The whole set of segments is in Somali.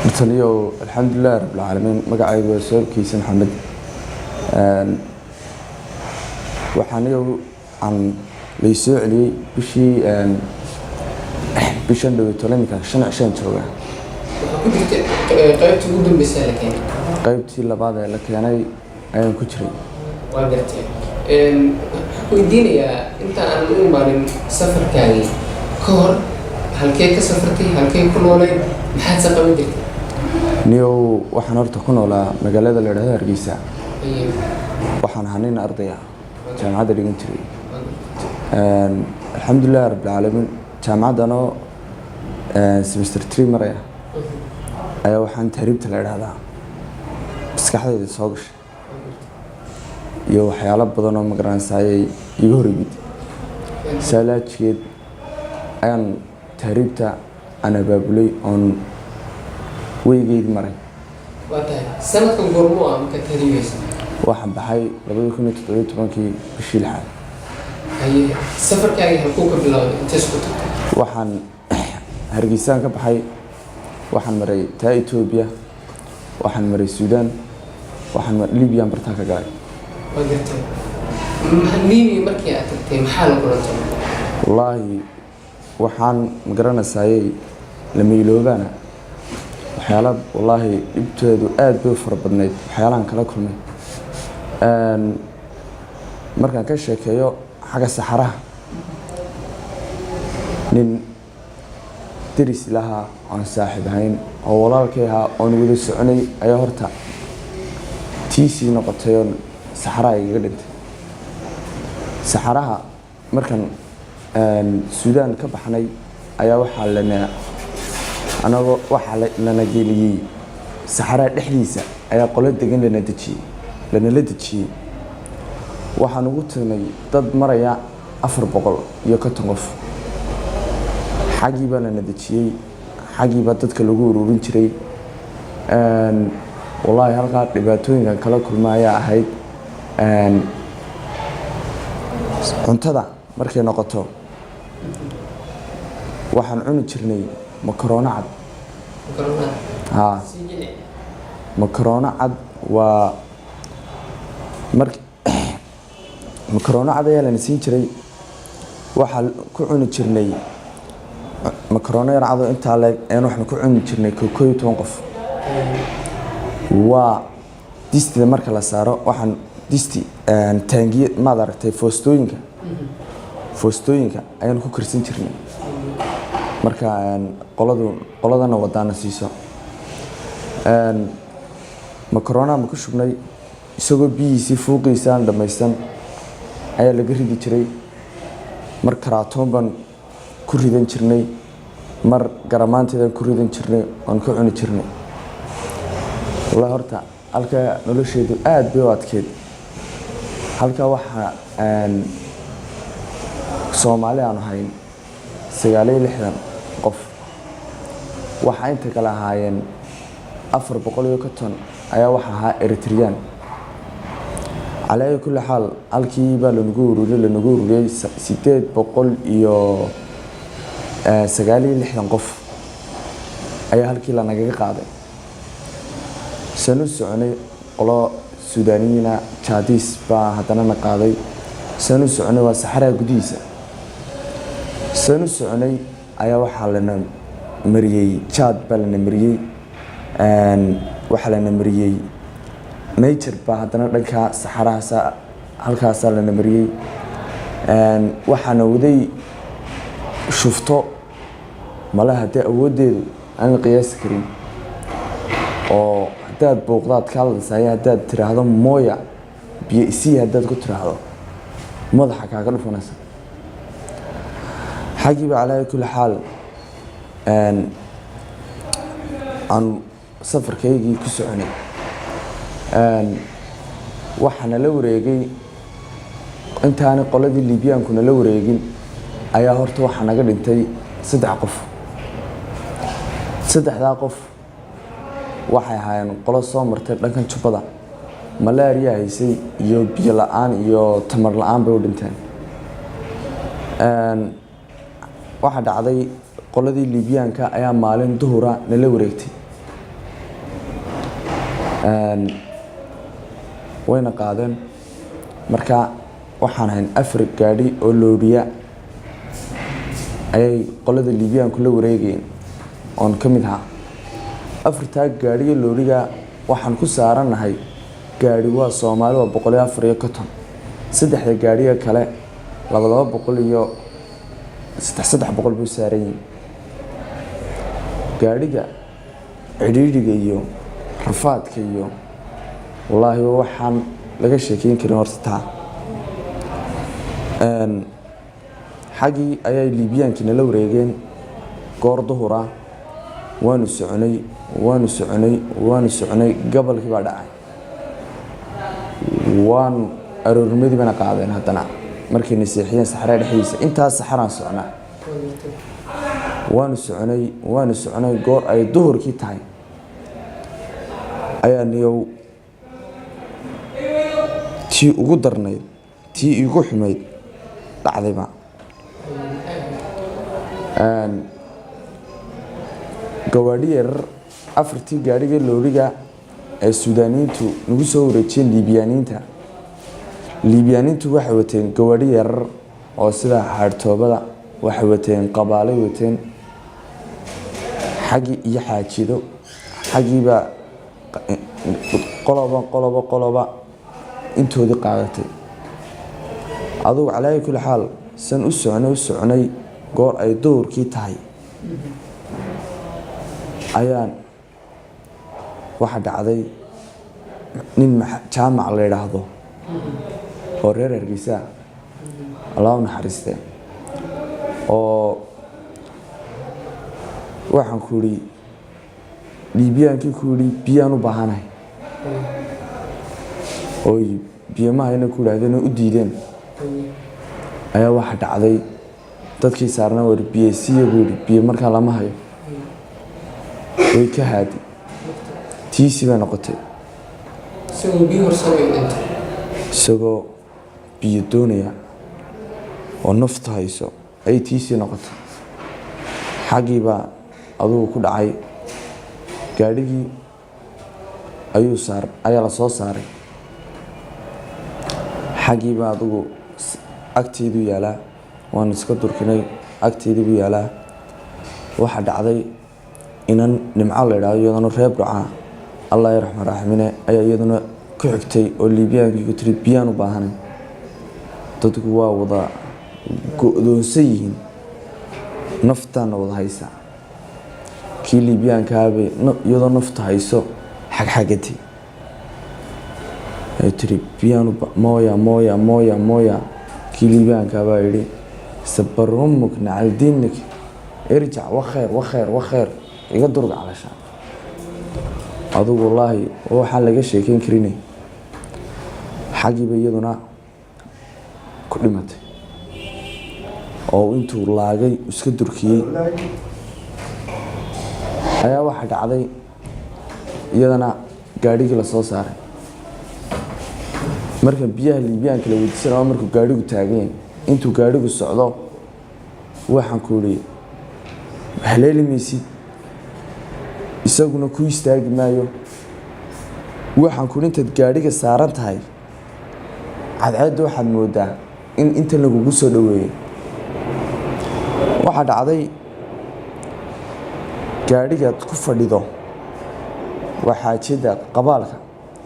Taliyow, alxamdulilahi rabbilcaalamiin. Magacaygu waa Soobkiisa Maxamed. Waxaan iyow aan laysoo celiyey bishii bishan dhoweytole, iminka 5 cishaan joogaa. Waxaa ku jirta qaybtii ugu dambeysa la keenay? Qaybtii labaad ee la keenay ayaan ku jiray. Waa gartay. Waxaan ku weydiinayaa, inta aan u imaanin safarkaagii ka hor, halkee ka safartay, halkee ku nooleyd, maxaad se qaban jirtay? Niyow, waxaan horta ku noolaa magaalada la idhahdo Hargeysa. Waxaan ahaa nin arday ah, jaamacadda dhigan jiray. Alxamdulilahi rabbilcaalamiin, jaamacaddanoo semester 3 maraya ayaa waxaan tahriibta la idhahdaa maskaxdayda soo gashay iyo waxyaalo badan oo magaranaysaayay iga hor yimid. Saalaajigeed ayaan tahriibta aan abaabulay oon weygeyd maray. Waa tahay. Sanadkan goormuu ah markaad tahriibaysa? Waxaan baxay 2017-kii, bishii lixaad. Haye, safarkaagii halkuu ka bilowday, intees ku tagtay? Waxaan Hargeysaan ka baxay, waxaan maray taa Etoobiya, waxaan maray Suudaan, waxaan Libyaan bartaa ka galay. Waa gartay. Libiya markii aad tagtay, maxaa la kulantay? Wallaahi, waxaan magaranaysaayey lama iloobaana waxyaala. Wallaahi, dhibteedu aad bay u fara badnayd waxyaalahan kala kulmay. Markaan ka sheekeeyo xagga saxaraha, nin deris lahaa oon saaxiib ahayn oo walaalkay ahaa oon wada soconay ayaa horta tiisii noqotay oon saxaraha igaga dhintay. Saxaraha markaan Suudaan ka baxnay ayaa waxaa lana anagoo waxaa lana geliyey saxaraha dhexdiisa ayaa qolo degan lana dejiyey, lanala dejiyey. Waxaan ugu tagnay dad maraya 450 qof. Xaggii baa lana dejiyey, xaggii baa dadka lagu ururin jiray. Wallaahi, halkaa dhibaatooyinkan kala kulma ayaa ahayd cuntada. Markay noqoto, waxaan cuni jirnay makaroono cad. Haa, makaroono cad. Waa mar makaroono cad ayaa lana siin jiray. Waxaan ku cuni jirnay makaroono yar cado intaa leeg ayaan waxaan ku cuni jirnay 11 qof. Waa distida marka la saaro, waxaan disti taangiye maad aragtay, foostooyinka ayaan ku karsan jirnay. Marka qoladu qoladana wadaana siiso makaroonaha ma ku shubnay, isagoo biyihiisii fuuqiisa aan dhammaysan ayaa laga ridi jiray. Mar karaatoon baan ku ridan jirnay, mar garamaanteedaan ku ridan jirnay oon ka cuni jirnay. Wallahi, horta halkaa nolosheedu aada bay u adkeyd. Halkaa waxaa Soomaali aanu hayn 69 qof, waxaa inta kale ahaayeen 450 ayaa waxa ahaa Eritreyaan. Calaa kulli xaal, halkii baa lanagu ururiyey 869 qof ayaa halkii lanagaga qaaday. Sanu soconay, qolo Suudaaniyiina Jaadiis baa haddana na qaaday. Sanu soconay, waa saxaraha gudihiisa sanu soconay, ayaa waxaa lana mariyey Jaad baa lana mariyey, waxaa lana mariyey Niger baa haddana dhanka saxarahaasa halkaasaa lana mariyey. Waxaana waday shufto male haddee awooddeedu aan la qiyaasi karin, oo haddaad buuqdaad ka hadlaysaayo, haddaad tiraahdo "mooya biyo isii", haddaad ku tiraahdo, madaxa kaaga dhufanaysa. Xaggiiba calaa kulli xaal aan safarkaygii ku soconay. Waxaa nala wareegay, intaanay qoladii Liibyaanku nala wareegin ayaa horta waxaa naga dhintay saddex qof. Saddexdaa qof waxay ahaayeen qolo soo martay dhankan Jubbada, malaariya haysay iyo biyo la-aan iyo tamar la-aan bay u dhinteen. Waxaa dhacday qoladii Liibyaanka ayaa maalin duhura nala wareegtay. Wayna qaadeen. Marka waxaan hayn afar gaadhi oo looriya ayay qolada Liibiyaanku la wareegayeen, oon ka mid ahaa afartaa gaadhiyo looriga. Waxaan ku saaranahay gaadhi waa Soomaali, waa 154. Saddexda gaadhiga kale laba laba boqol iyo saddex saddex boqol buu saaran yihin. Gaadhiga cidhiidhiga iyo rafaadka iyo wallaahi waxaan laga sheekeyn karin horta taa. Xaggii ayay Liibiyaankii nala wareegeen goor duhura. Waanu soconay, waanu soconay, waanu soconay. Gabalkii baa dhacay, waanu aroornimadii bana qaadeen. Haddana markayna seexiyeen saxraa dhexdiisa, intaas saxaraan socnaa. Waanu soconay, waanu soconay. Goor ay duhurkii tahay ayaa niyow tii ugu darnayd, tii iigu xumayd dhacdayba. Gawaadhi yarar, afartii gaadhiga looriga ee Suudaaniyiintu nagu soo wareejiyeen Liibiyaaniinta, Liibiyaaniintu waxay wateen gawaadhi yarar oo sida haadhtoobada waxay wateen, qabaalay wateen xaggii iyo xaajido xaggiibaa qoloba qoloba qoloba intoodii qaadatay. Adugu calaayi kulli xaal, san u soconay, u soconay, goor ay duhurkii tahay ayaan waxa dhacday nin Jaamac la yidhaahdo oo reer Hargeysa, Allah u naxariiste, oo waxaan ku idhi Liibiyaankii ku yidhi biyaan u baahanahay, oy biyo ma hayna ku yidhahdeen oo u diideen, ayaa waxa dhacday dadkii saarnaa, war biyo siiya buu yidhi. Biyo markaa lama hayo, way ka haadi, tiisii bay noqotay. Isagoo biyo horsanay dhintay. Isagoo biyo doonaya oo nafta hayso ayay tiisii noqotay. Xaggii baa adugu ku dhacay. Gaadhigii ayuu saar ayaa la soo saaray. Xaggii baa adugu agteedu yaalaa, waan iska durkinay, agteedii buu yaalaa. Waxaa dhacday inan Nimco la idhaahdo, iyadana reer Burca, Allah yarxama raaximine, ayaa iyaduna ku xigtay oo Liibiyaankii ku tiri biyaan u baahanay. Dadku waa wada go-doonsan yihiin, naftaana wada haysa. Kii Liibiyaankaabay iyadoo nafta hayso xagxagatay ay tiri biyaan mooya mooya mooya mooya. Kii Liibiyaankaabaa yidhi sabarumuk nacaldiinik irjac wakheer wakheer wakheer, iga durga calasha. Adugu wallaahi waxaan laga sheekeyn karinay. Xaggiiba iyaduna ku dhimatay oo intuu laagay iska durkiyey ayaa waxaa dhacday iyadana gaadhigii lasoo saaray. Marka biyaha Liibiyaanka la weydiisanaa markuu gaadhigu taagan yahay, intuu gaadhigu socdo, waxaan ku idhi haleeli maysid, isaguna ku istaagi maayo. Waxaan ku idhi intaad gaadhiga saaran tahay cadceedda waxaad moodaa in intan lagugu soo dhoweeyey. Waxaa dhacday gaadhigaad ku fadhido waa xaajiyadda qabaalka,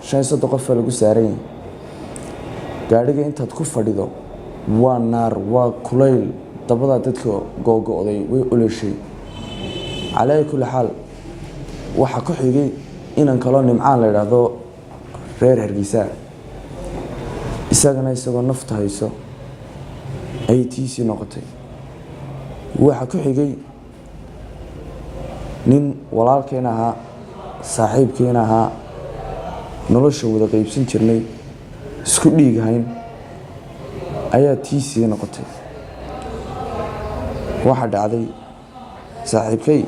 35 qof baa lagu saaran yahay. Gaadhiga intaad ku fadhido waa naar, waa kulayl, dabadaa dadka googo'day, way oloshay. Calaa kulli xaal, waxaa ku xigay inan kaloo Nimcaan la idhaahdo, reer Hargeysa, isagana isagoo nafta hayso ayay tiisii noqotay. Waxaa ku xigay nin walaalkeen ahaa, saaxiibkeen ahaa, nolosha wada qeybsan jirnay, isku dhiighayn, ayaa tiisii noqotay. Waxaa dhacday saaxiibkay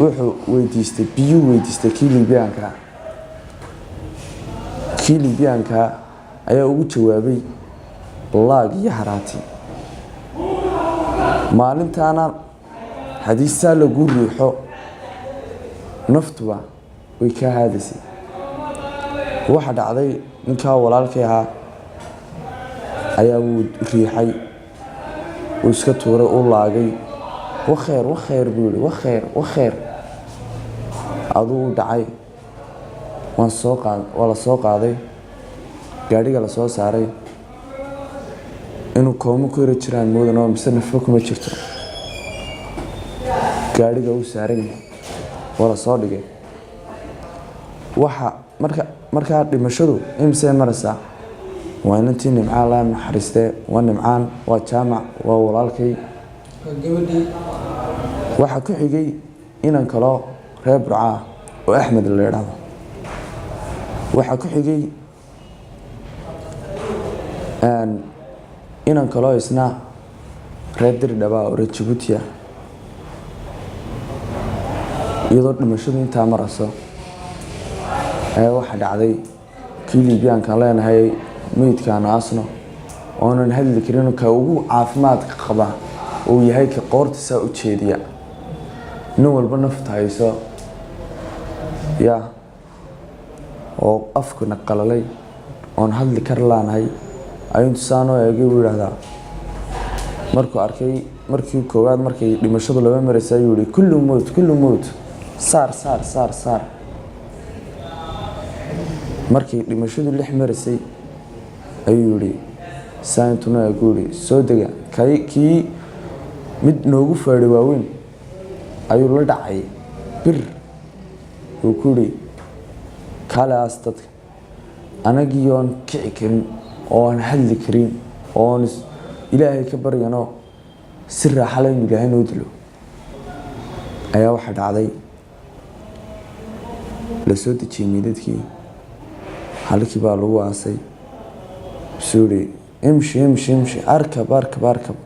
wuxuu weydiistay biyuu weydiistay kii Liibiyaankaa. Kii Liibiyaankaa ayaa ugu jawaabay laag iyo haraati. Maalintaana haddii saa lagu riixo Naftuba way kaa haadaysay. Waxa dhacday, ninkaa walaalkay ahaa ayaa wuu riixay, uu iska tuuray, u laagay. "Wakheer, wakheer," buu yihi, "wakheer, wakheer." Aduu u dhacay, waan soo qaad, waa la soo qaaday, gaadhiga la soo saaray. Inuu koomo ku yara jiraan moodan, mise nafba kuma jirto. Gaadhiga uu saaran yahay, waa la soo dhigay. Waxa marka markaa dhimashadu imisay maraysaa? Waa inantii Nimcaan, la naxariistee, waa Nimcaan, waa Jaamac, waa walaalkay. Waa gabadhii. Waxaa ku xigay inan kaloo reer Burca ah oo Axmed la idhaahdo. Waxaa ku xigay inan kaloo isna reer Dirdhaba oo reer Jabuuti ah. Iyadoo dhimashadu intaa marayso ayaa waxaa dhacday, kii Liibyaankaan leenahay meydkaan aasno, oonan hadli karin, ka ugu caafimaadka qaba uu yahay ka qoorta saa u jeediya, nin walba nafta hayso ya, oo afkuna qalalay, oon hadli kar laanahay, ayuu intu eegay buu yidhahdaa. Markuu arkay markii koowaad, markay dhimashadu laba maraysa, ayuu yihi: "Kullu mowt, kullu mowt, saar, saar, saar, saar." Markay dhimashadu 6 maraysay ayuu yihi saa intuna eegu yihi: "Soo dega." Kay kii mid noogu faadhay waaweyn ayuu la dhacay bir, uu ku yihi: "Kaale aas dadka." Anagii oon kici karin oo aan hadli karin oon Ilaahay ka baryano si raaxa leh inuu Ilaahay noo dilo, ayaa waxaa dhacday la soo dejiyey meydadkii. Halkii baa lagu aasay. Suu yihi: "Imshi, imshi, imshi, arkab, arkab, arkab."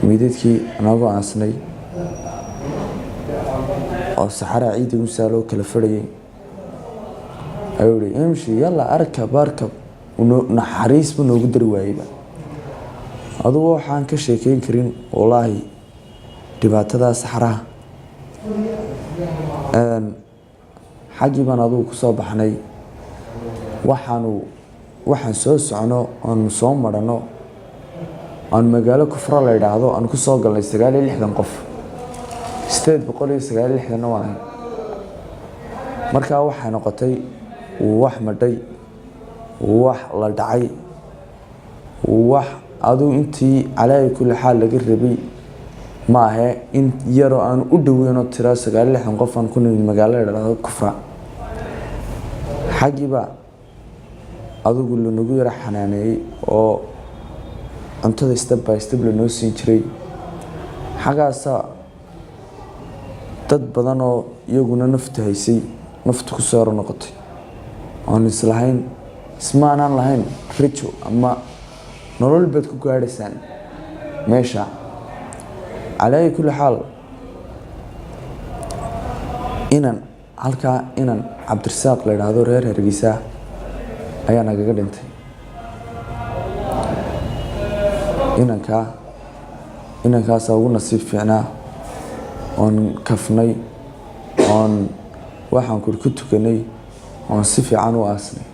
Meydadkii anagoo aasnay oo saxaraa ciidda musaa loo kala fadhayay, ayuu yihi: "Imshi, yalla, arkab, arkab." Naxariis buu noogu dari waayeyba. Adugu waxaan ka sheekeyn karin wallaahi dhibaatadaa saxaraha. Xaggii baan adugu kusoo baxnay. Waxaan soo socono, aanu soo marano, aan magaalo Kufra la idhaahdo aan kusoo galnay, 69 qof, 869-na waan ahay. Markaa waxay noqotay wax madhay, wax la dhacay, wax aduu intii calaayi kulli xaal laga rabay ma ahe, in yaroo aan u dhaweynoo tiro 69 qof aan ku nimid magaalo la idhaahdo Kufra. Xaggiiba adigu lanagu yaro xanaaneeyey oo cuntada step by step lanoo siin jiray. Xaggaasa dad badan oo iyaguna nafta haysay, naftu kusoo hor noqotay, oon islahayn, ismaanaan lahayn rajo ama nolol baad ku gaadhaysaan meesha. Calaayi kulli xaal, inan halkaa, inan Cabdirasaaq la idhaahdo, reer Hargeysa, ayaa nagaga dhintay. Inankaasaa ugu nasiib fiicnaa oon kafnay, oon waxaan kuri ku tukanay, oon si fiican u aasnay.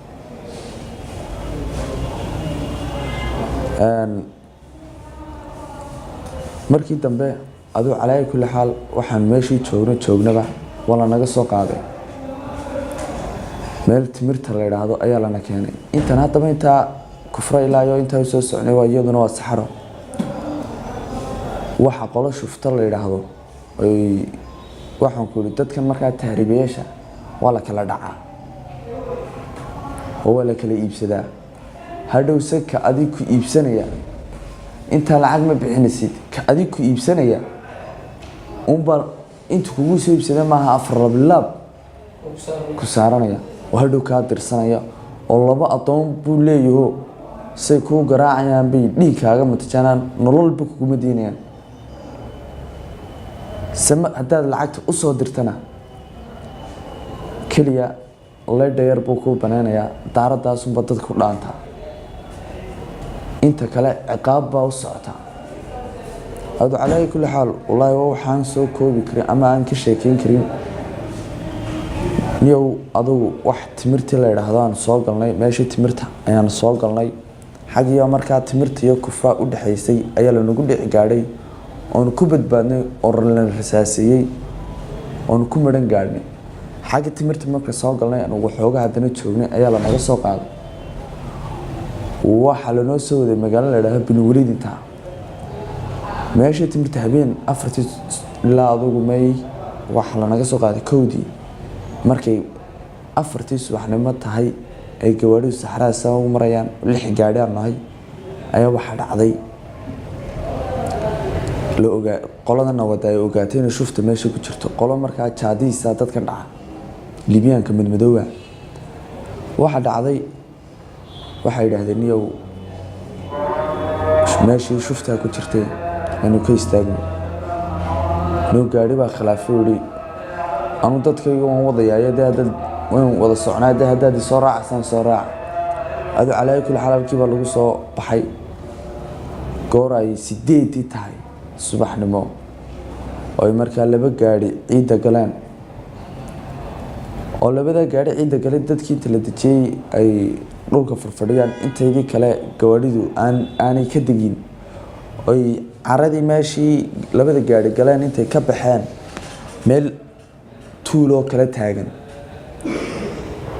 Markii dambe aduu calaayi kulli xaal waxaan meeshii joogno joognaba waa lanaga soo qaaday. Meel Timirta la idhaahdo ayaa lana keenay. Intan haddaba intaa Kufro ilaa iyo intaa usoo socnay waa iyaduna waa saxaro. Waxa qolo shufto la idhaahdo ay, waxaan ku yihi, dadkan markaa tahriibayaasha waa la kala dhacaa oo waa la kala iibsadaa. Hadhowse ka adig ku iibsanaya, intaa lacag ma bixinaysid, ka adig ku iibsanaya unbaa inta kugu soo iibsada maaha, afar labilaab ku saaranaya oo hadhow kaa dirsanaya, oo laba addoon buu leeyaho, say kuu garaacayaan bay dhiig kaaga matajanaan, nololba kuguma diinayaan. Same haddaad lacagta usoo dirtana, keliya leydha yar buu kuu banaynayaa, daaradaasunba dadka ku dhaantaa, inta kale ciqaab baa u socota. Adu calaa kulli xaal, wallaahi waa waxaan soo koobi karin ama aan ka sheekeyn karin. Niyow, adugu wax timirtii la yidhaahdo aan soo galnay, meeshii timirta ayaan soo galnay. Xaggiyo markaa timirta iyo kufaa u dhexaysay ayaa lanagu dhici gaadhay oonu ku badbaadnay oo lana rasaaseeyey oonu ku midhan gaadhnay. Xagga timirta marka soo galnay, anugu waxooga haddana joognay, ayaa lanaga soo qaaday. Waxaa lanoo soo waday magaalo la yidhaahdo Binweliid. Intaa meeshii timirta habeen 4-tii ilaa adugu may waxaa lanaga soo qaaday 1-dii. Markay 4-tii subaxnimo tahay ay gawaadhidu saxraha saa u marayaan, 6 gaadhi aan nahay, ayaa waxaa dhacday la ogaa qoladana wada ay ogaatay inay shufta meesha ku jirto, qolo markaa jaadiisa dadkan dhaca, Libiyaanka madmadooba. Waxaa dhacday, waxay yidhaahdeen, "Niyow, meeshii shuftaa ku jirtay aynu ka istaagno." Noo gaadhi baa khilaafay, yihi, "Anu dadkayga waan wadayaayo, dee haddaad waan wada socnaa, dee haddaad isoo raacaysaan soo raaca." Adu calaa kulli xaal, halkii baa lagu soo baxay goor ay 8-dii tahay subaxnimo, oo ay markaa 2 gaadhi ciidda galeen, oo labada gaadhi ciidda galay, dadkii inta la dejiyey ay dhulka farfadhiyaan, intaydii kale gawaadhidu aan aanay ka degin, oy caradii meeshii labada gaadhi galeen intay ka baxeen meel tuuloo kala taagan,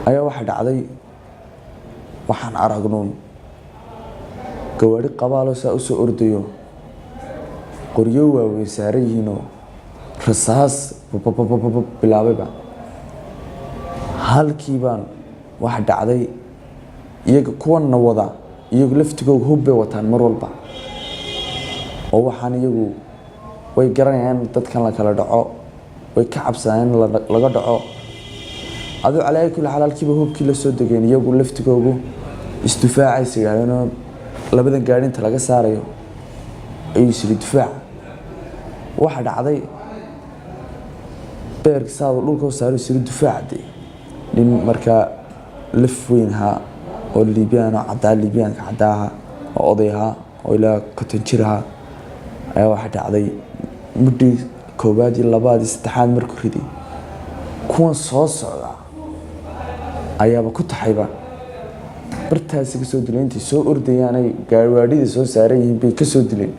ayaa waxaa dhacday waxaan aragnuun gawaadhi qabaalo saa usoo ordayo, qoryo waaweyn saaran yihiinoo rasaas bababababa bilaabayba. Halkii baan waxa dhacday, iyaga kuwanna wada, iyagu laftigooga hub bay wataan mar walba, oo waxaan iyagu way garanayaan in dadkan la kala dhaco, way ka cabsadaan in laga dhaco. Aduu calaa kulli xaal, halkiiba hubkii la soo degeen, iyagu laftigoogu isdifaacaysa yidhahdeenoo labadan gaadhi inta laga saarayo ayuu isiri difaac. Waxa dhacday beerka saadu dhulka u saaro, isiri difaac dee. Nin markaa laf weyn ahaa oo Liibiyaan oo caddaa, Liibiyaanka caddaa ahaa, oo oday ahaa oo ilaa 50 jir ahaa, ayaa waxaa dhacday mudhii koowaad iyo labaad iyo saddexaad markuu riday, kuwan soo socda ayaaba ku taxayba, bartaasi kasoo dileen. Intay soo ordayaanay gawaadhida soo saaran yihiin bay kasoo dileen.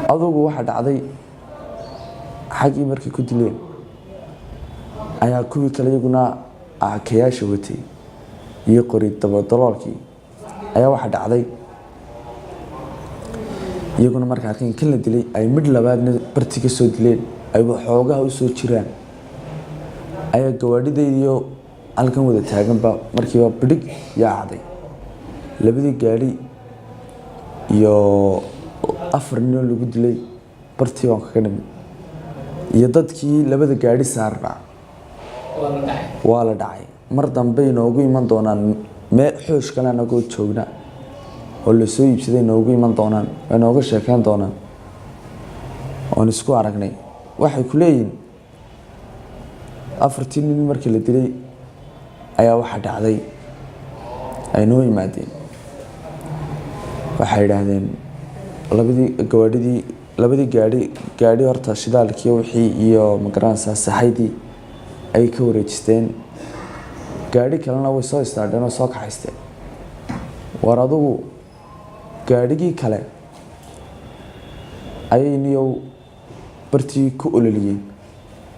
Adugu waxaa dhacday xaggii markay ku dileen ayaa kuwii kale iyaguna akayaasha watay iyo qori dabadaloolkii ayaa waxaa dhacday iyaguna marka arkeen kan la dilay, ay midh labaadna barti ka soo dileen, ay waxoogaha usoo jiraan, ayaa gawaadhidaydiyo halkan wada taaganba markiiba bidhig yaacday. Labadii gaadhi iyo 4 ninoo lagu dilay bartii baan kaga nimid, iyo dadkii labada gaadhi saarnaa. Waa la dhacay. Waa la dhacay. Mar dambe inoogu iman doonaan meel xoosh kale anagoo joogna oo lasoo iibsaday, inoogu iman doonaan, way nooga sheekeyn doonaan oon isku aragnay. Waxay ku leeyihin afartii nin markii la dilay ayaa waxaa dhacday ay noo yimaadeen. Waxay yidhaahdeen labadii gawaadhidii, labadii gaadhi, gaadhi horta shidaalkii wixii iyo magaranaysaa saxaydii ay ka wareejisteen, gaadhi kalena way soo istaadheen oo soo kaxaysteen. War adugu gaadhigii kale ayay niyow bartii ku ololiyeen.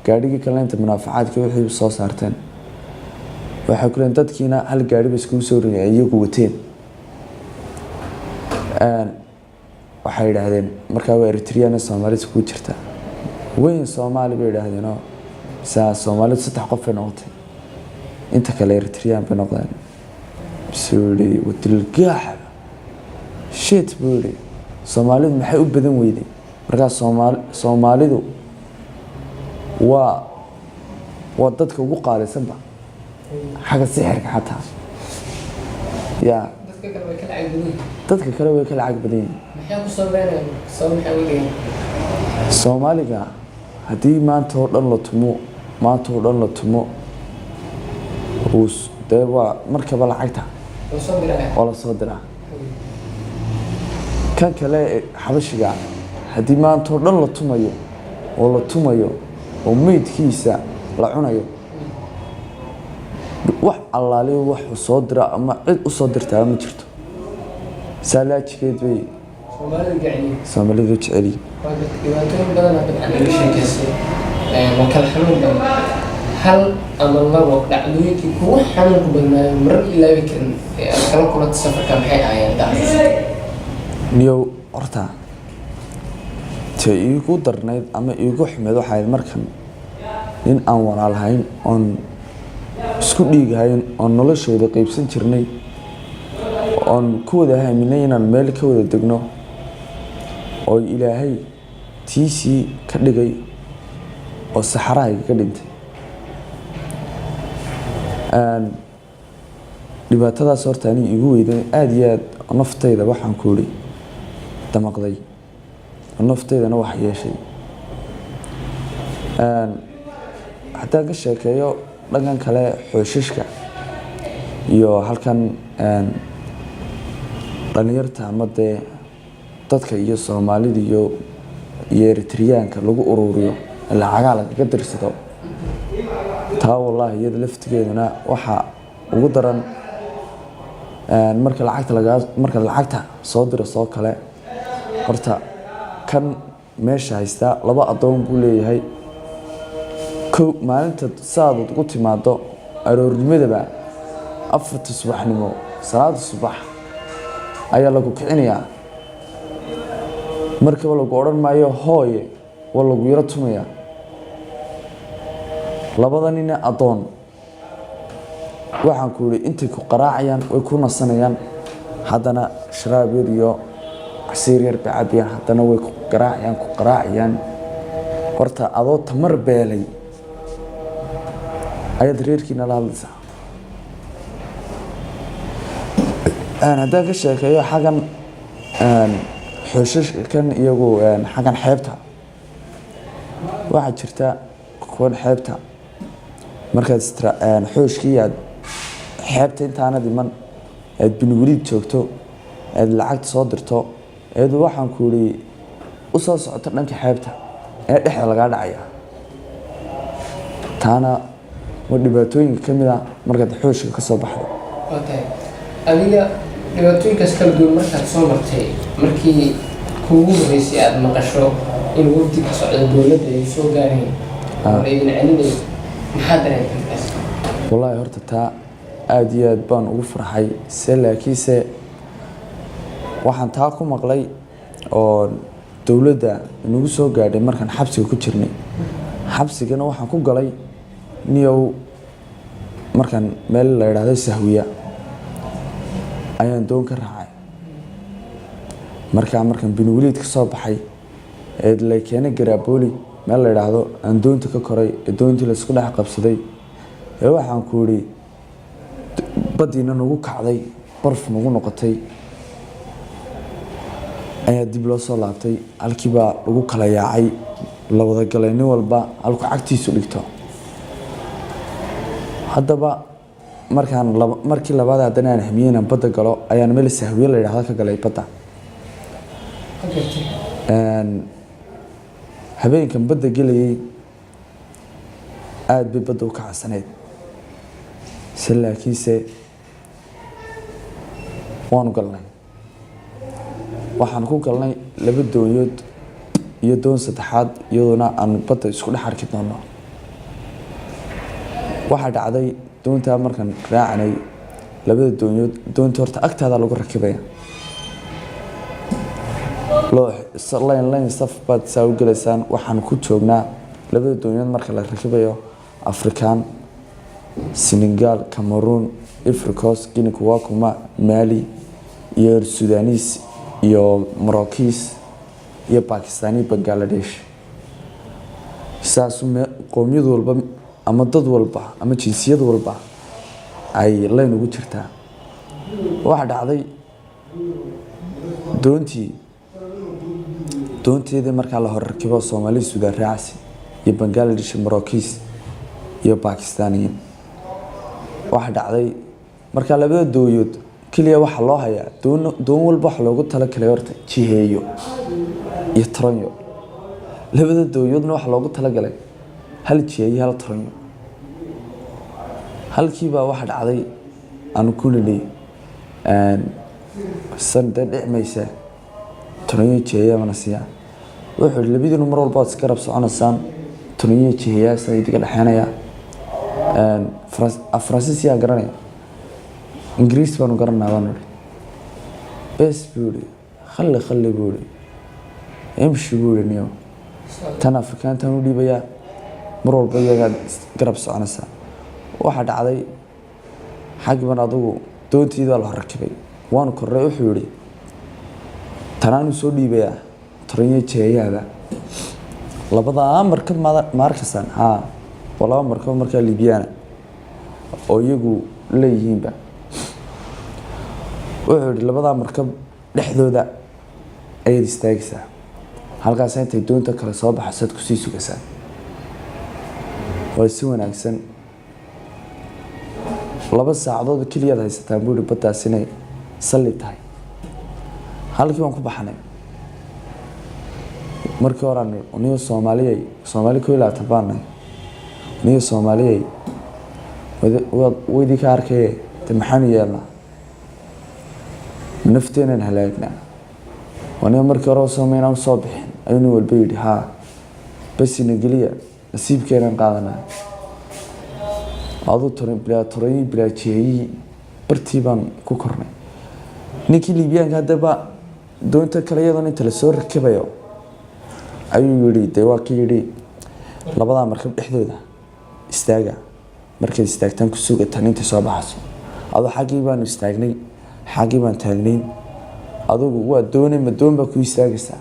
Gaadhigii kalena inta munaafacaadkii wixii soo saarteen, waxay ku leeyiin dadkiina hal gaadhi ba iskugu soo rogeen ay iyagu wateen. Waxay yidhaahdeen markaa waa Eritrean, Soomaalida iskugu jirta weyn, Soomaali bay yidhaahdeenoo saa Soomaalidu 3 qof bay noqotay, inta kale Eritrean bay noqdeen. Bisuu yihi, wadilgaax shit buu yihi, "Soomaalidu maxay u badan weyday?" Markaa Soomaalidu waa dadka ugu qaalisanba xagga sixirka xataa ya. Dadka kale way ka lacag badan yihiin. Dadka kale way ka lacag badan yihiin. Maxay ku soo beenayaan marka? Sabab maxay uga dhigeen? Soomaaliga haddii maanta oo dhan la tumo, maanta oo dhan la tumo, dee waa markaba lacagta Waa soo diraya. waa la soo diraa. Kan kale ee xabashiga Haddii maanta oo dhan la tumayo oo la tumayo oo meydkiisa la cunayo, wax allaaliyo waxuu soo dira ama cid u soo dirtaa ma jirto. Saalaajigeed bay Soomaalida jeceliin. Soomaalidu jeceliin. Waa gartay. Dhibaatooyin badanaa dabcan iga sheekeysay oo kala xanuun badan. Hal ama labo dhacdooyinkii kugu xanuunka badnaayo, marar ilaabi karin ee aad kala kulantay safarka, maxay ahaayeen dhacdadaas? Niyow, horta te iigu darnayd ama iigu xumeyd waxay ahayd markan nin aan walaalahayn oon isku dhiigahayn oon noloshooda qeybsan jirnay oon ku wada haminay inaan meel ka wada degno oo Ilaahay tiisii ka dhigay oo saxarahayga ka dhintay. Dhibaatadaas horta aniga iigu weyday aada iyo aad naftayda, waxaan ku idhi, damaqday oo naftaydana wax yeeshay. Haddaan ka sheekeeyo dhankan kale, xooshashka iyo halkan dhalinyarta ama dee dadka iyo Soomaalida iyo Eritriyaanka lagu ururiyo, lacagaa lagaga dirsado, taa wallaahi iyada laftigeeduna waxaa ugu daran marka lacagta lagaa, marka lacagta soo diro soo kale, horta kan meesha haystaa laba addoon buu leeyahay. Kow, maalinta saadaad ugu timaado aroornimadaba, 4ta subaxnimo, salaada subax ayaa lagu kicinayaa. Markaba lagu odhan maayo hooye, waa lagu yaro tumayaa. Labada nina addoon, waxaan ku yidhi, intay ku qaraacayaan way ku nasanayaan, haddana sharaab yar iyo casiir yar bay cabayaan, haddana way ku garaacayaan, ku qaraacayaan. Horta adoo tamar beelay ayaad reerkiina la hadlaysaa. Haddaan ka sheekeeyo xaggan xooshashkan iyagu, xaggan xeebta, waxaa jirta kuwan xeebta markaad xooshkii aad xeebta intaanad iman aad Binwaliid joogto, aad lacagta soo dirto, eed waxaan ku yidhi u soo socoto dhanka xeebta, ee dhexda lagaa dhacaya. Taana waa dhibaatooyinka ka mid a markaad xooshka ka soo baxdo. Waa tahay. Adiga dhibaatooyinkaas kala duwan markaad soo martay, markii kuugu horreysay aada maqasho in wafdi ka socda dowladda ay soo gaareen oo la idin celinayo, maxaa dareentay markaas? Wallaahi horta taa aada iyo aad baan ugu farxay se, laakiinse waxaan taa ku maqlay oo dowladda inagu soo gaadhay markaan xabsiga ku jirnay. Xabsigana waxaan ku galay, niyow, markaan meel la idhaahdo Sahwiya ayaan doon ka raacay. Markaa markaan Binwaliid ka soo baxay ee la keenay Garabooli meel la idhaahdo, aan doonta ka koray ee doontii laisku dhex qabsaday ee waxaan ku idhi baddiina nagu kacday, barf nagu noqotay, ayaa dib loo soo laabtay. Halkiibaa lagu kala yaacay, la wada galay, nin walba halku cagtiisu dhigto. Haddaba markaan markii labaad haddana aan hamiyey inaan badda galo, ayaan meel Sahwiye la yidhahdo ka galay badda. Ka gartay. Habeenkan badda gelayay aada bay badda u kacsaneyd se, laakiinse waanu galnay. Waxaan ku galnay laba doonyood iyo doon saddexaad, iyadoona aan badda isku dhex arki doono. Waxaa dhacday doontaa markaan raacanay labada doonyood, doonta horta agtaada lagu rakibaya, loo line line saf baad saa u gelaysaan. Waxaan ku joognaa labada doonyood marka la rakibayo Afrikaan, Senegal, Cameroon, Ivory Coast, Guinea Conakry, Mali iyo Sudanese iyo Moroccis iyo Pakistani, Bangladesh. Saas qoomiyad walba ama dad walba ama jinsiyad walba ay line ugu jirtaa. Waxaa dhacday doontii, doonteedii markaa la hor rakibo, Soomaali, Suudaan raacsi iyo Bangladesh, Moroccis iyo Bakistaniyiin. Waxaa dhacday markaa labada dooyood keliya waxaa loo hayaa doon, doon walba waxa loogu talagalay horta jiheeyo. Iyo toronyo. Labada doonyoodna waxaa loogu talagalay hal jiya iyo hal toronyo. Halkiibaa waxa dhacday aanu ku nidhi, san dee dhic maysa, toronyo jiheeya mana siiyaa. Wuxuu ihi, labadiinu mar walba waad iska rab soconaysaan, toronyo jiheeyaa saa idinka dhexeynaya. Faransiis yaa garanaya? Ingiriis baanu garanaa baanu ihi. Bes buu ihi, khalli khalli buu ihi, imshi buu ihi, niyo tan Afrikaantan u dhiibayaa, mar walba iyagaad garab soconaysaa. Waxaa dhacday xaggiban adugu doontiidaa la rakibay, waanu korray. Wuxuu yihi, tanaanu soo dhiibayaa toronyo jeeyaaba. Labadaa markab ma arkaysaan? Haa, waa laba markab markaa Libyana oo iyagu leeyihiinba. Wuxuu yihi, labadaa markab dhexdooda ayaad istaagaysaa, halkaas intay doonta kale soo baxaysaad kusii sugaysaa. Waa si wanaagsan, 2 saacadood keliyaad haysataan buu yihi, baddaas inay salli tahay. Halkii baan ku baxnay. Markii horaan niyo Soomaaliyay, Soomaali 21 baan nahay, niyo Soomaaliyay waydii ka arkaye, de maxaanu yeelnaa? Nafteenaan halaagnaa? Aniga markii hore soo maynaan soo bixin ayuu nin walba yidhi. Haa, basina geliya, nasiibkeenaan qaadanaa. Aduu bilaa toroyin, bilaa jiheeyihii bartii baan ku kornay. Ninkii Liibiyaanka haddaba doonta kale iyadoon inta lasoo rakibayo ayuu yidhi, dee waa ka yidhi, labadaa markab dhexdooda istaaga, markaad istaagtaan ku sugataan intay soo baxayso. Aduu xaggii baanu istaagnay, xaggii baan taagnayn. Adugu waa doonay, ma doon baa ku istaagaysaa?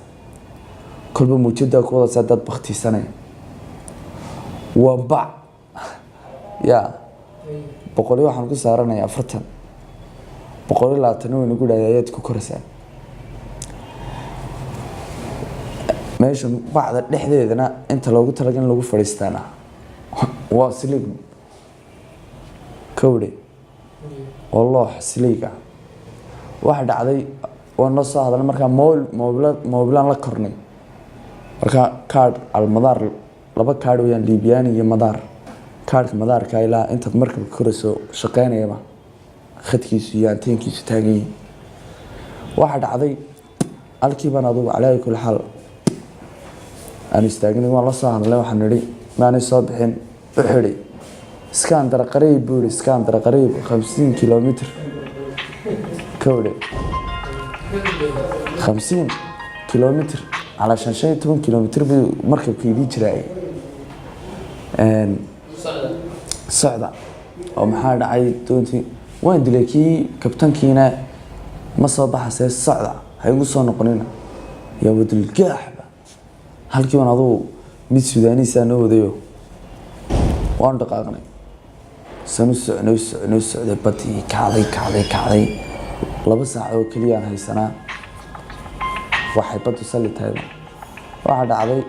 Kolba muujada ku wadaysaa, dad baktiisanaya waa bac ya boqolyo waxaan ku saaranaya 40, 120 waynu ku dhahday ayaad ku koraysaa meesha. Bacda dhexdeedana inta loogu talagal in lagu fadhiistaana waa siliig kowdhe oo loox siliig ah. Waxa dhacday waa noo soo hadalnay markaa mobil mobila mobilaan la kornay. Markaa kaadh almadaar, laba kaadh weyaan, Liibiyaani iyo madaar. Kaadhka madaarka ilaa intaad markabka korayso shaqeynayaba, khadkiisu iyo anteenkiisu taagan yihiin. Waxa dhacday halkii baan adugu calaa kulli xaal aan istaagnay, waan la soo hadlay. Waxaan nidhi, maanay soo bixin. U xidhi iskaandara qariib buu yihi, iskaandara qariib 50 kilomitr kowdhe, 50 kilomitr calaa 15 kilomitr buu markabka idii jiraay. Socda oo maxaa dhacay? Doontii waan dilay, kii kabtankiina ma soo baxasee, socda, ha igu soo noqonina yaa wadulgaaxba. Halkii baan adugu mid Sudaaniisaa noo wadayo, waanu dhaqaaqnay. Sanu socnay, socnay, socday, badii kacday, kacday, kacday. 2 saac oo keliyaan haysanaa, waxay baddu salli tahayba. Waxaa dhacday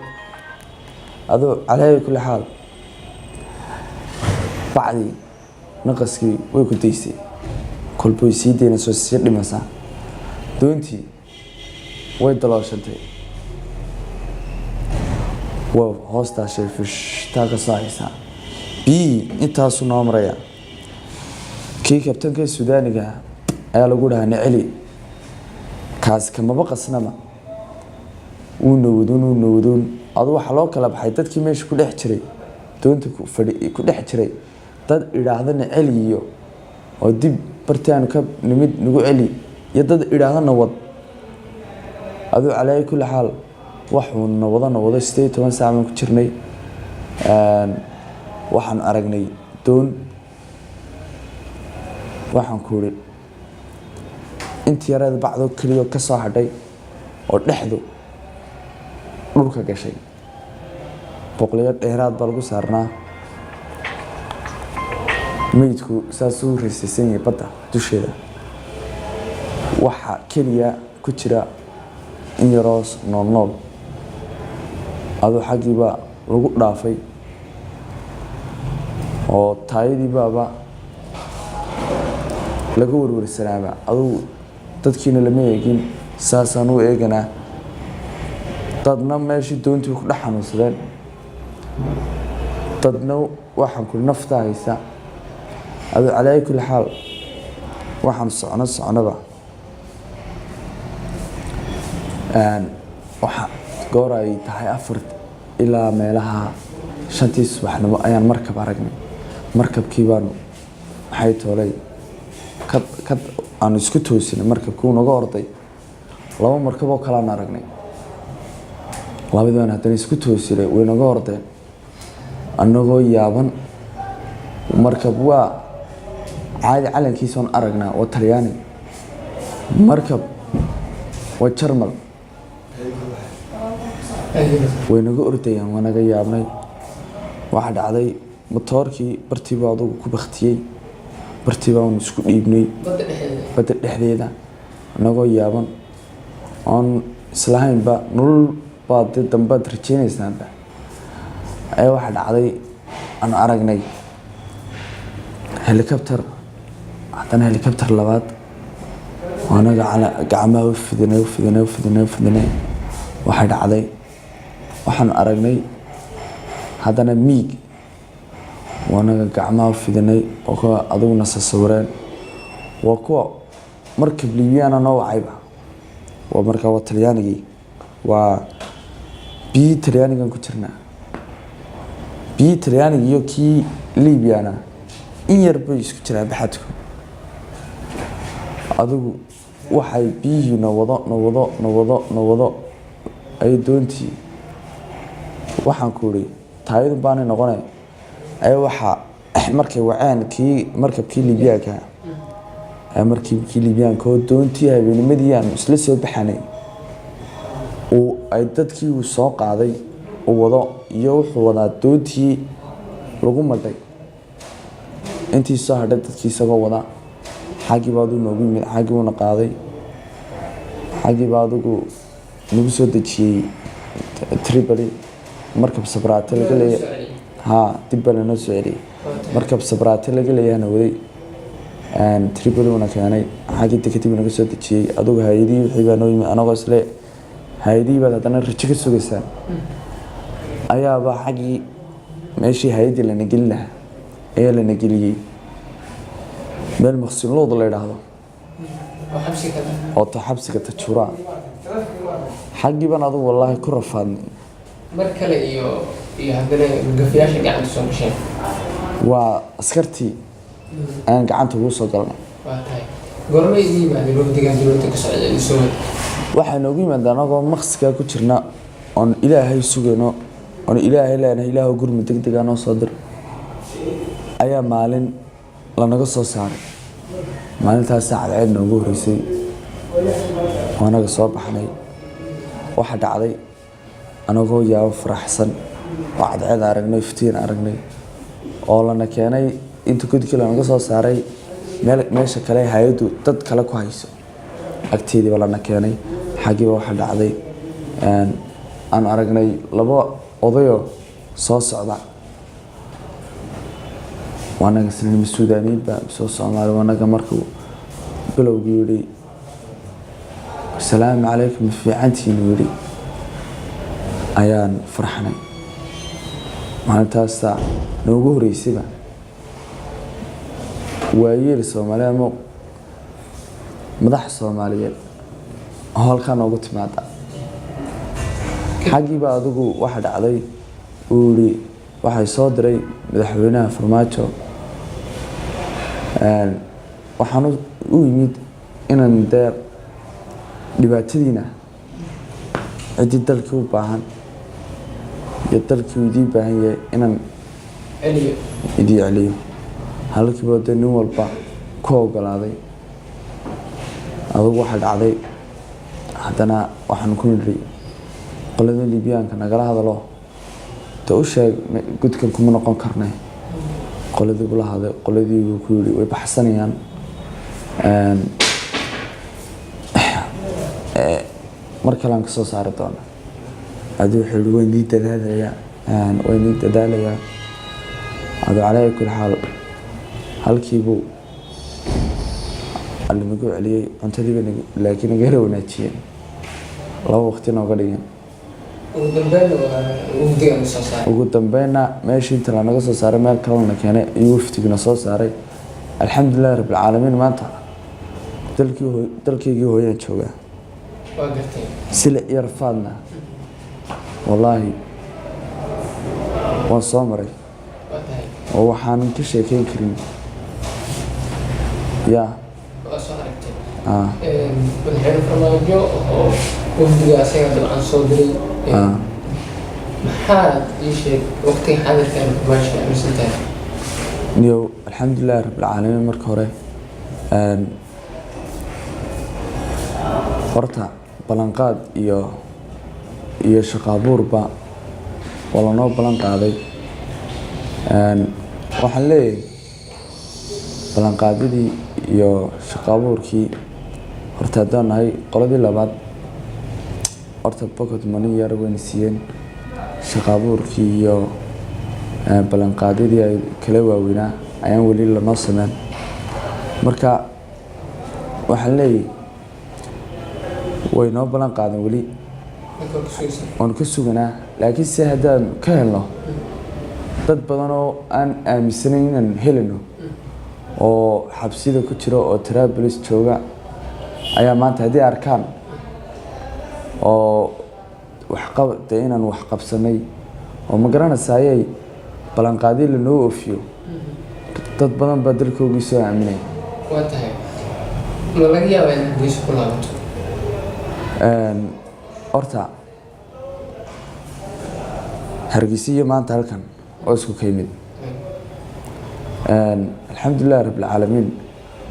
aduu calaa kulli xaal bacdii naqaskii way ku daysay, kolba way sii daynayso, sii dhimaysaa. Doontii way dalooshantay, waa hoostaashay fishtaa ka soo haysaa, biyihii intaasuu noo maraya. Kii kabtanka Sudaaniga ayaa lagu dhahaa, naceli kaasi kamaba qasnaba, wuu nawadoon, wuu nawadoon. Adu waxaa loo kala baxay dadkii meesha ku dhex jiray, doonta ku fadhi ku dhex jiray, dad idhaahda naceli iyo oo dib bartii aanu ka nimid nagu celi, iyo dad idhaahda nawad. Aduu calaa kulli xaal waxuu nawado, nawado, 18 saac baan ku jirnay. Waxaan aragnay doon. Waxaan ku iri intii yareed bacdoo keliya ka soo hadhay oo dhexdu dhulka gashay, boqoliyo dheeraad baa lagu saarnaa. Meydku saasuu raysaysan yahay badda dusheeda, waxaa keliya ku jira in yaroo nool nool. Aduu xaggiibaa lagu dhaafay oo taayadii baaba laga warwarsanaaba. Adugu dadkiina lama eegin, saasaan u eeganaa. Dadna meeshii doontii ku dhex xanuunsadeen, dadna waxaan ku nafta haysa. Aduu calaa kulli xaal waxaan socono soconaba, waxa goor ay tahay 4 ilaa meelaha 5tii subaxnimo ayaan markab aragnay. Markabkii baanu maxay toolay ka aanu isku toosinay. Markabkii uu naga orday. Laba markab oo kaleaan aragnay, labadii baan haddana isku toosinay, way naga ordeen. Annagoo yaaban, markab waa caadi calankiisoon aragnaa, waa Talyaani, markab waa Jarmal, way naga ordayaan. Waa naga yaabnay. Waxaa dhacday matoorkii bartiiba adugu ku baktiyey, bartii baanu isku dhiibnay. Badda dhexdeeda? Badda dhexdeeda, anagoo yaaban oon islahaynba nolol baad dee dambaad rajeynaysaanba, ayaa waxaa dhacday aanu aragnay helicopter, haddana helicopter labaad oo anaga gacmaha u fidinay, u fidinay, u fidinay, u fidinay. Waxaa dhacday waxaanu aragnay haddana miig oo anaga gacmaha u fidinay oo kuwa aduguna sasawireen. Waa kuwa markab Liibiyaana noo wacayba. Waa markaa waa Talyaanigii, waa biyii Talyaanigan ku jirnaa. Biyii Talyaaniga iyo kii Liibiyana in yar bay isku jiraan baxadku. Adigu waxay biyihii na wado, na wado, na wado, na wado ay doontii. Waxaan ku iri taayadu baanay noqonay. Ayaa waxaa markay waceen kii markabkii Liibiyaanka, markii Liibiyaanka oo doontii habeenimadii aan isla soo baxanay uu ay dadkii uu soo qaaday uu wado iyo wuxuu wadaa doontii lagu madhay intii soo hadhay dadkii isagoo wada. Xaggii baa aduu noogu yimid, xaggii buuna qaaday, xaggii baa adigu nagu soo dejiyey Tripoli. Markab Sabraate laga leeyahay, haa, dib baa lanoo soo celiyey. Markab Sabraate laga leeyahana waday, Tripoli uuna keenay, xaggii dekadii buu naga soo dejiyey. Adugu hay-adihii wixii baa noo yimid. Anagoo isle hay-adihii baad haddana rajo ka sugaysaan, ayaaba xaggii meeshii hay-addii lana gelin lahaa ayaa lana geliyey, meel Maqsinlood la idhaahdo. Oo xabsi kale. Oo ta xabsiga Tajuuraa. Xaggii baan adugu wallaahi ku rafaadnay. Mar kale iyo haddana gafayaasha gacanta soo gasheen? Waa askartii ayaan gacanta ugu soo galnay. Waa tahay. Goormay idin yimaadeen wafdigan dowladda ka socda idin soo wada? Waxaa noogu yimaada anagoo maqsigaa ku jirna oon Ilaahay sugayno, oon Ilaahay leenahay, "Ilaah, gurmi deg degaa noo soo dir," ayaa maalin lanaga soo saaray. Maalintaas cadceed noogu horreysay oo anaga soo baxnay. Waxaa dhacday anagoo yaabo faraxsan oo cadceed aragnay, iftiin aragnay, oo lana keenay inta godkii lanaga soo saaray meel meesha kale hay-addu dad kale ku hayso agteediiba lana keenay. Xaggiiba waxaa dhacday aan aragnay laba odayoo soo socda. Waanaga isla Suudaaniyiinba soo Soomaali. Waanaga markuu bilowgii yidhi, "Asalaamu calaykum, ma fiicantiinu?" yidhi, ayaan farxnay. Maalintaasa noogu horeysayba waayeel Soomaali ama madax Soomaaliyeed oo halkaa noogu timaada. Xaggiiba adigu waxa dhacday uu yihi, waxay soo diray madaxweynaha Farmaajo, waxaan u yimid inaan dee dhibaatadiina ciddii dalkii u baahan iyo dalkii uu idiin baahan yahay inaan celiyo. Idii celiyo. Halkiiba dee nin walba ku ogolaaday. Adugu waxaa dhacday haddana waxaan ku nidhi, qolada Libiyaanka nagala hadalo de, u sheeg gudkan kuma noqon karnay. Qoladii buu la hadlay, qoladii buu ku yidhi way baxsanayaan. Mar kale aan kasoo saari doona. Aduu wuxuu yihi, "Waan idin dadaalayaa, waan idin dadaalayaa." Aduu calaa kulli xaal halkiibuu alla nagu celiyey. Cuntadiiba laakiin naga yara wanaajiyeen, laba waqti nooga dhigeen. Ugu dambeynna waa wafdigan soo saaray. Ugu dambeynna meeshii inta lanaga soo saaray meel kalena keenay iyo wafdigina soo saaray. Alxamdulilahi rabbilcaalamiin, maanta dalkii dalkaygii hooyaan joogaa. Waa gartay. Silic iyo rafaadna wallaahi waan soo maray. Waa tahay. Oo waxaanan ka sheekeyn karin ya. Waa soo aragtay. Ah. Madaxweyne Farmaajo oo wafdiga asaga dabcan soo diray, maxaad ii sheeg waqtiga xaadirkan Farmaajo aaminsan tahay? Niyow, alxamdulilahi rabbilcaalamiin, marka hore horta ballanqaad iyo shaqo abuurba waa lanoo ballan qaaday. Waxaan leeyahay ballanqaadyadii iyo shaqo abuurkii horta haddaan nahay qoladii labaad, horta pocket money yar wayna siiyeen. Shaqo abuurkii iyo ballanqaadyadii ay kala waaweynaa ayaan weli lanoo sameyn. Marka waxaan leeyahay way noo ballan qaadeen, weli Marka ku sugaysa. Waanu ka suganaa, laakiin se haddaan ka helno dad badan oo aan aaminsanayn inaan helino oo xabsida ku jira oo Tripoli jooga ayaa maanta haddii arkaan oo waxqab dee inaan wax qabsanay oo ma garanaysa ayay ballanqaadyo lanoo oofiyo, dad badan baa dalkoogii soo aaminay. Waa tahay. Ma laga yaabaa inaad Hargeysa ku laabato? Horta Hargeysa iyo maanta halkan oo isku ka yimid. Alxamdulilahi rabbilcaalamiin,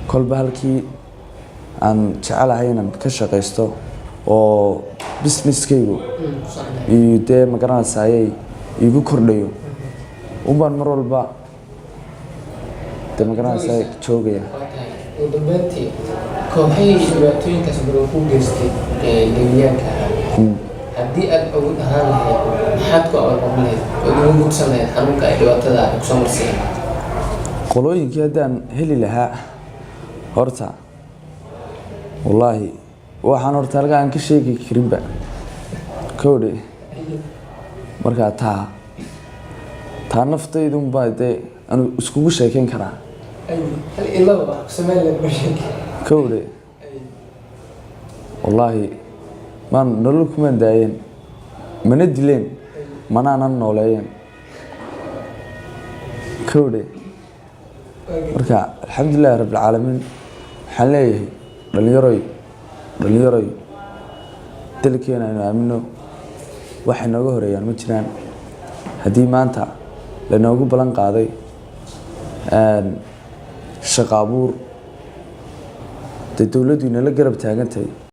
kolba halkii aan jecelahay inaan ka shaqaysto oo businesskaygu iyo dee ma garanaysa ayay iigu kordhayo unbaan mar walba dee ma garanaysa joogaya. Waa tahay. Ugu dambeyntii, kooxihii dhibaatooyinkaas badan ku geystay ee Liibiyaanka ahaa, haddii aad awood ahaan lahayd, maxaad ku abaalmarin lahayd ood ugu gudsan lahayd xanuunka ay dhibaatada ay kusoo marsiiyeen? Qolooyinkii haddaan heli lahaa horta wallaahi waxaan horta halka aan ka sheegi karinba kowdhe. Markaa taa naftaydunbaa dee anu iskugu sheekeyn karaa. Hal iyo laba wax ku samayn lahayd ma sheegi. Kowdhe, wallaahi maan nolol kumaan daayeen, mana dileen, manaanan nooleeyeen, kowdhe. Marka alxamdulilahi rabbilcaalamiin, waxaan leeyahay dhalinyaroy, dhalinyaroy, dalkeena aynu aamino. Waxay nooga horeeyaan ma jiraan. Haddii maanta lanoogu ballan qaaday shaqo abuur, dee dowladdu inala garab taagan tahay.